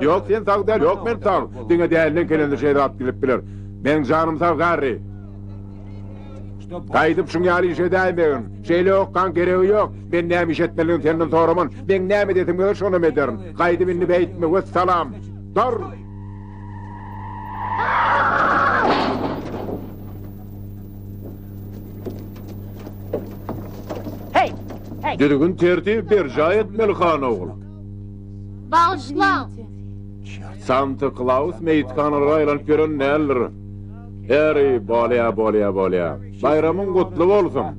Ýok, sen sag däl, ýok, men sag. Diňe däliden kelende şeýle zat gelip biler. Meň janym sag, Garri. Gaýdyp şuň ýaly iş edäýmegin. Şeýle okgaň geregi ýok. Men näme iş etmelidigini senden soraman. Meň näme edesim gelse şonam ederin. Gaýdyp indi beýtme, wessalam. Dur! Düzgün-tertibi berjaý etmeli, han ogul. Bagyşlaň! Santa Klaus meýithanalara aýlanyp ýören däldir. Eri, bolýa, bolýa, bolýa. Baýramyň gutly bolsun!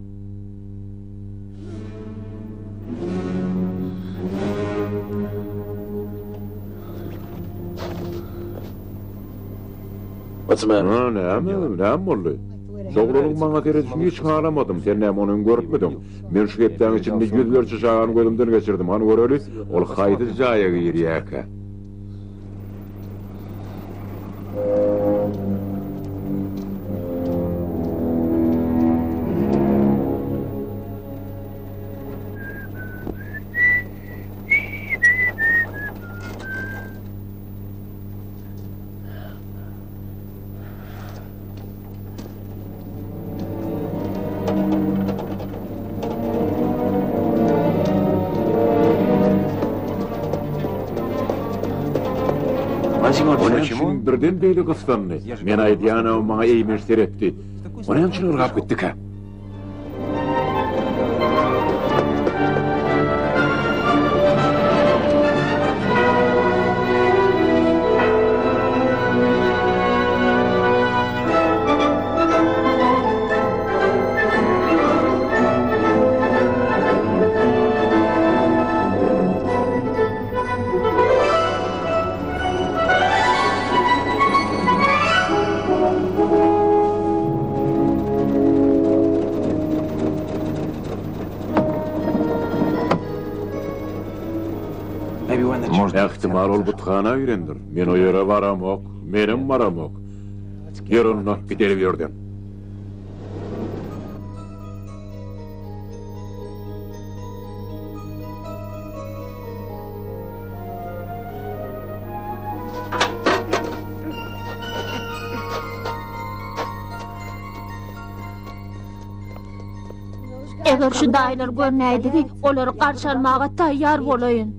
Hä, näme? Näme boldy? Şoglanyň maňa seredişini hiç halamadym. Sen näme, ony öň görüpmidiň? Men şu hepdäň içinde ýüzlerçe çagany gözümden geçirdim. Hany göreli, ol haýsy jaýa girýärkä? O näme üçin birden beýle gyssandy? Men aýdýan-a, maňa eýmenç seretdi. O näme üçin ylgap gitdikä? Ähtimal ol buthana girendir. Men o ýere baramok. Menem baramok. Ýör onda, gideli bu ýerden. Eger şu daýylar görnäýdigi, olary garşy almaga taýýar bolaýyn.